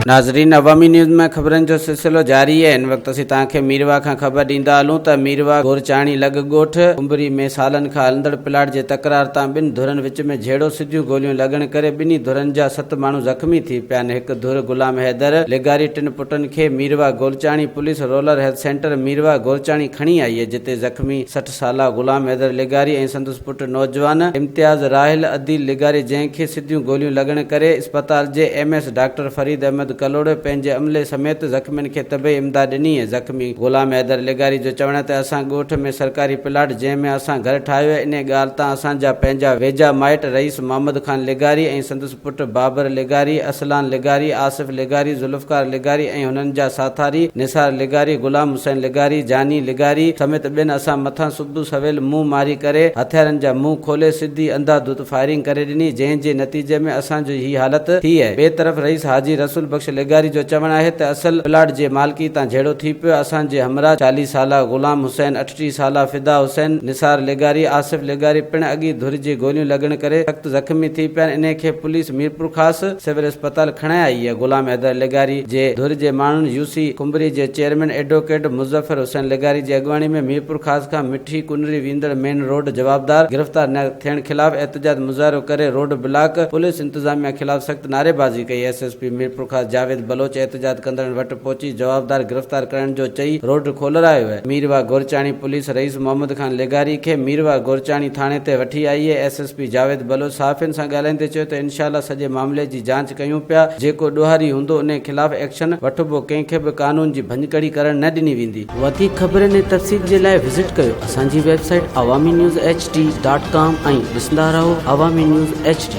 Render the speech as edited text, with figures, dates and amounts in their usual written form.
ناظرين عوامي نيوز ۾ خبرن جو سلسلو جاري آهي هن وقت اسين توهان کي ميرواهه کان خبر ڏيندا هلون ته ميرواهه گورچاڻي لڳ ڳوٺ ڪنبري ۾ سالن کان هلندڙ پلاٽ جي تڪرار تان ٻن ڌرن وچ ۾ جهيڙو سڌيون گوليون لڳڻ ڪري ٻنهي ڌرن جا ست ماڻهو زخمي ٿي پيا آهن هڪ ڌر غلام حيدر لغاري ٽن پٽن کي Mirwah Gorchani police rural health centre Mirwah Gorchani کڻي آئي جتي زخمي 60 سالا غلام حيدر لغاري ۽ سندس پٽ نوجوان امتياز راحيل عديل لغاري جنهن کي سڌيون گوليون لڳڻ ڪري اسپتال جي M S doctor Farid Ahmed Kalhoro پنهنجي عملي سميت زخمين کي طبعي امداد ڏني ۽ زخمي غلام حيدر لغاري جو چوڻ آهي ته اسان ڳوٺ ۾ سرڪاري پلاٽ جنهن ۾ اسان گهر ٺاهيو آهي انهي ڳالهه تان اسان جا پنهنجا ويجها مائٽ رئيس محمد خان لغاري ۽ سندس پٽ بابر لغاري، ارسلان لغاري، آصف لغاري، ذوالفقار لغاري ۽ هنن جا ساٿاري نثار لغاري، غلام حسين لغاري، جاني لغاري سميت ٻين اسان مٿان صبح سويل منهن ماري ڪري هٿيارن جا منهن کولي سڌي انڌا ڌت فائرنگ ڪري ڏني جنهن جي نتيجي ۾ اسان جي هي حالت ٿي اهي. ٻئي طرف رئيس حاجي رسول بخش لغاري جو چوڻ آهي ته اصل پلاٽ جي مالڪي تان جهيڙو ٿي پيو اسان جي همراهه 40 سالا غلام حسين، 38 سالا فدا حسين، نثار لغاري، آصف لغاري پڻ اڳي ڌر جي گوليون لڳڻ ڪري سخت زخمي ٿي پيا آهن انهي کي پوليس ميرپورخاص سول اسپتال کڻائي آئي آهي غلام حيدر لغاري جي ڌر جي ماڻهن يو سي کنڀري جي چيئرمين ايڊووڪيٽ مظفر حسين لغاري جي اڳواڻي ۾ ميرپورخاص کان مٺي ڪنري ويندڙ مين روڊ جوابدار گرفتار نه ٿيڻ خلاف احتجاج مظاهرو ڪري روڊ بلاڪ پوليس انتظاميا خلاف سخت نعريبازي ڪئي S S P Mirpurkhas Javed Baloch احتجاج ڪندڙن وٽ پهچي جوابدار گرفتار ڪرڻ جو چئي روڊ کولرايو. ميرواهه گورچاڻي پوليس رئيس محمد خان لغاري کي ميرواهه گورچاڻي ٿاڻي تي وٺي آئي. S S P Javed Baloch صحافين سان ڳالهائيندي چيو ته انشاء الله سڄي معاملي جي جاچ ڪيون پيا جيڪو ڏوهاري هوندو انهي خلاف ايڪشن وٺبو ڪنهن کي به قانون جي ڀڃڪڙي ڪرڻ نه ڏني ويندي. وڌيڪ خبرن ۽ تفصيل جي لاء وزٽ ڪيو اسان جي website Awami news H D dot com ۽ ڏسندا رهو عوامي نيوز ايڇ ڊي.